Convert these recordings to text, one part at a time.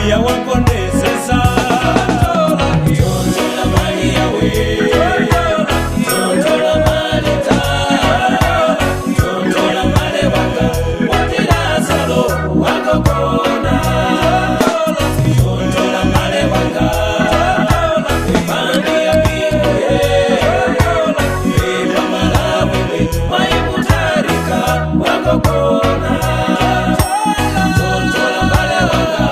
Ambuya wakondesesa. Tontola Maria we, tontola Marita, tontola male wanga, wati Lazaro wakokona. Tontola male wanga, ipani ya mbingu ye, ipa Malawi we, maimutarika wakokona. Tontola male wanga,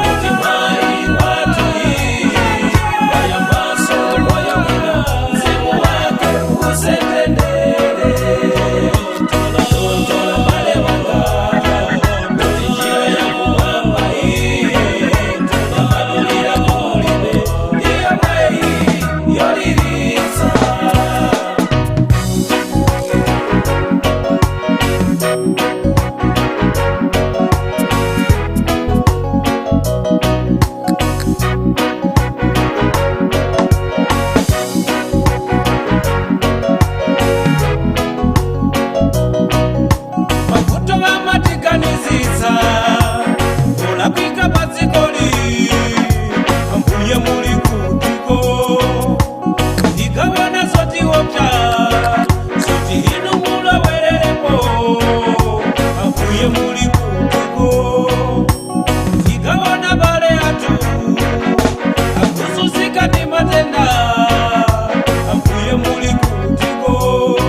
kuti mai watu hii, wayambaso moyo mwina, mzimu wake usetendele. Tontola male wanga, kuti njira ya kumwamba hii, yakadulira kulibe, ndiyo mwei yolilisa. Mavuto vamatiganizisa ulakwika padzikoli, ambuye muli kutiko ndikavona zotiopya zoti inu mulowererepo, ambuye muli kutiko ndikavona bale atu akuzuzika ndi matenda, ambuye muli kutiko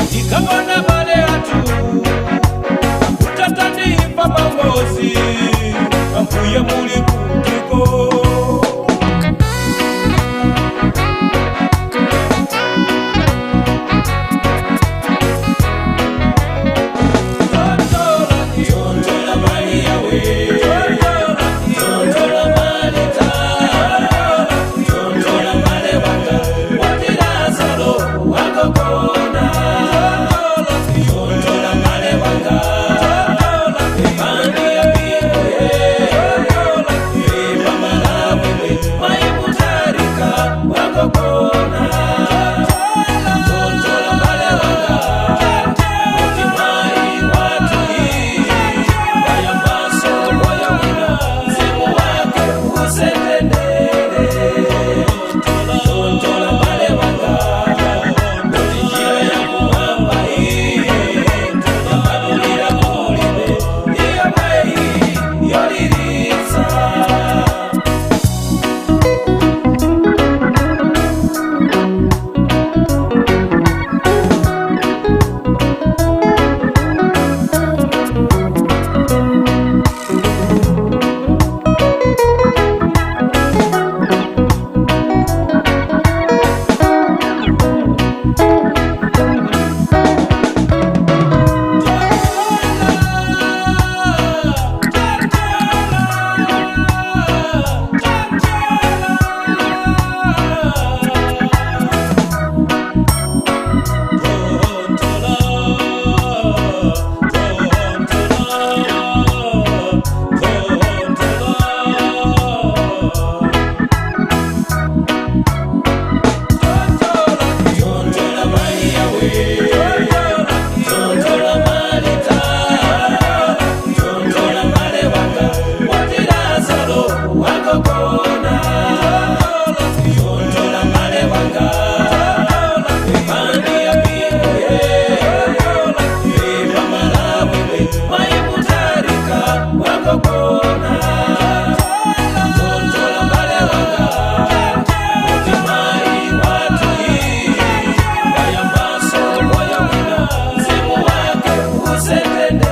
ndikavona bale atu akutatandimba pangozi, ambuye muli kutiko. Tontola Maria we, tontola Marita, tontola male wanga, wati Lazaro wakokona. Tontola male wanga, ipani ya mbingu ye, ipa Malawi we, maimutarika wakokona. Tontola male wanga, kuti mai watu hii, wayambaso moyo mwina, mzimu wake usetendele. Tontola male wanga, kuti njira ya kumwamba hii, yakadulira kulibe, ndiyo mwei yolilisa. Tontola Maria we, tontola Marita, tontola male wanga, wati Lazaro wakokona. Tontola male wanga, ipani ya mbingu ye, ipa Malawi we, maimutarika wakokona. Tontola male wanga, kuti mai watu hii, wayambaso moyo mwina, mzimu wake usetendele.